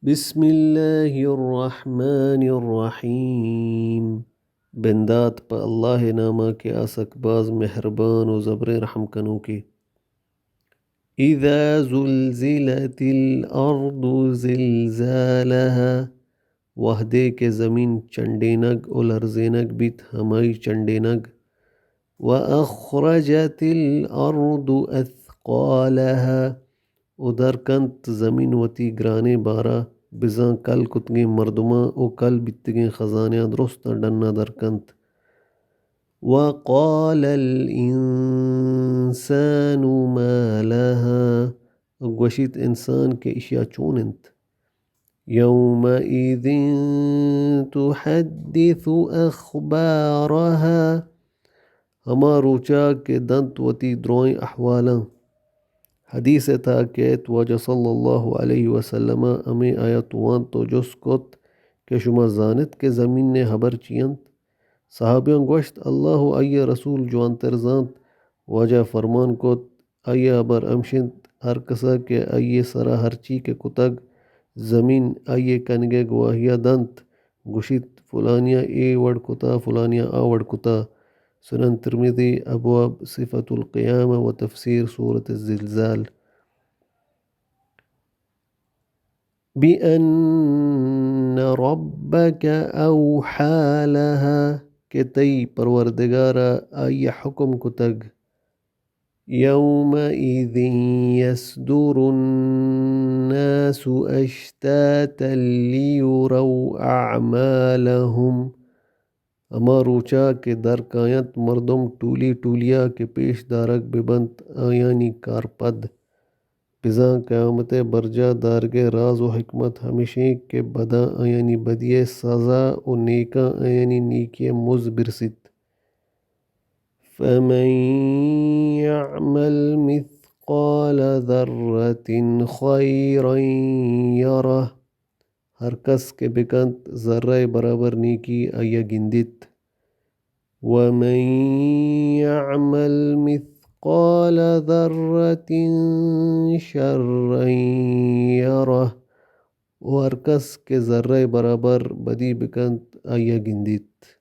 بسم اللہ الرحمن الرحیم۔ بندات پہ اللہ ءِ نام ءَ کہ آ سک باز مہربان و زبریں رحم کنوکے۔ اذا زلزلت الارض زلزالها، وہدے کہ زمین چنڈینگ و لرزینگ بیت، ہمائی چنڈینگ۔ واخرجت الارض اثقالها، و در کنت زمین وتی گرانیں بارا، بزاں کل کتگیں مردماں و کل بیتگیں خزانیاں درستاں ڈنا در کنت۔ وقال الانسان ما لها، و گوشیت انسان کہ اشیا چون انت۔ یومئذ تحدث اخبارها، ہما روچا کہ دنت وتی درائیں احوالاں۔ حدیث ءِ تہا کیت، واجہ صلی اللہ علیہ وسلم ءَ ہمے آیت وانت و جست کت کہ شما زانت کہ زمین ءِ ہبر چی انت؟ صحابیاں گوشت، اللہ و آئی ءِ رسول جوانتر زانت۔ واجہ فرمان کت، آئی ءِ ہبر ہمش انت، ہر کس ءَ کہ آئی ءِ سرا ہرچی کہ کتگ، زمین آئی ءِ کنگ ءِ گواہی ءَ دنت، گوشیت، فلانیا اے وڑ کتا، فلانیا آ وڑ کتا۔ سنن ترمذی، ابواب صفة القیامة و تفسیر سورة الزلزال۔ بأن ربك أوحى لها، کہ تئی پروردگار ءَ آئی ءَ حکم کتگ۔ يومئذ يصدر الناس أشتاتا ليروا أعمالهم، ہما روچا کہ در کاینت مردم ٹولی ٹولیا کہ پیش دارگ بہ بنت آیانی کارپد۔ بزاں قیامت ءِ برجاہ دارگ ءِ راز و حکمت ہمیش انت کہ بداں آیانی بدی ءِ سزا و نیکاں آیانی نیکی ءِ مز برسیت۔ فمن يعمل مثقال ذرة خيرا يره، ہر کس کہ بکنت ذرہ ءِ برابر نیکی، آئی ءَ گندیت۔ ومن يعمل مثقال ذرة شرا يره، و ہر کس کہ ذرہ ءِ برابر بدی بکنت، آئی ءَ گندیت۔